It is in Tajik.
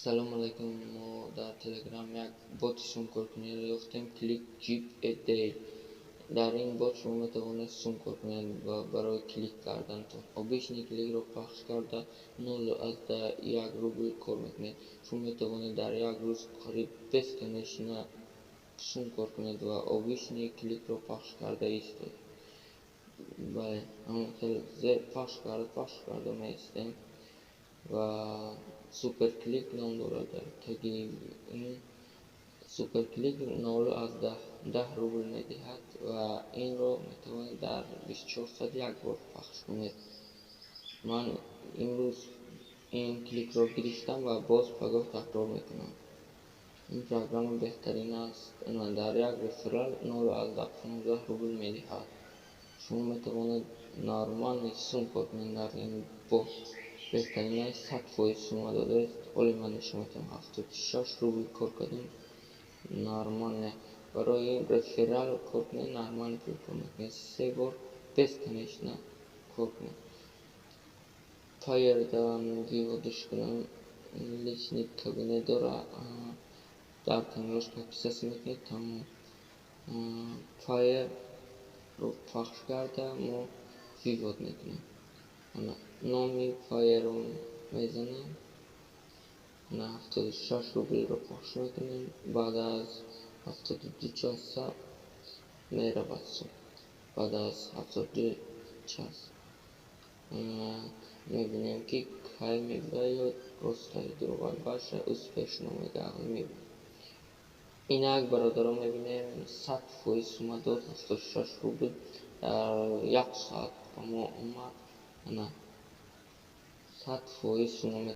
Салому алайкум. Мо дар Телеграм як боти сумкоркуниро ёфтем, Клик Jeep a Day. Дар ин бот шумо метавонед сум кор кунед ва барои клик кардантон обычный кликро пахш карда 0,1 рубл кор мекунед. Шумо метавонед дар як рӯз қариб бесконечно сум кор кунед ва обычный кликро пахш карда истед. Бале, ҳамон хел зер пахш карда, пахш карда меистем. Ва суперклик ном дорад. Дар таги ин суперклик 0,10 рубл медиҳад ва инро метавонед дар 24 соат як бор пахш кунед. Ман имрӯз ин кликро гирифтам ва боз пагоҳ такрор мекунам. Ин программа беҳтарин аст. Дар як реферал 0,15 рубл медиҳад. Шумо метавонед нормальный сум кор кунед дар ин бот. Беҳтаринаш, 100% сума додааст. Ҳоли ман нишон медиҳам, 76 рубл кор кардем нормально. Барои реферал кор кунед, нормально пул кор мекунед, се бор бесконечно кор кунед. Пайерда вывод ш кунам, личный кабинет дора, дар каналаш подписаться мекунед, тамом. Пайерро пахш карда, мо вывод мекунем. Номи пайерро мезанем, 76 рублро пахш мекунем. Баъд аз 72 часа меравад сум. Баъд аз 72 час мебинем, ки кай мебиёд, ростаю дурӯғ баша успешно мега, мебинем. Инак, бародарон, мебинем, 100% сума дод, 76 рубл дар як соат ба мо омад. Ана, 100% сума.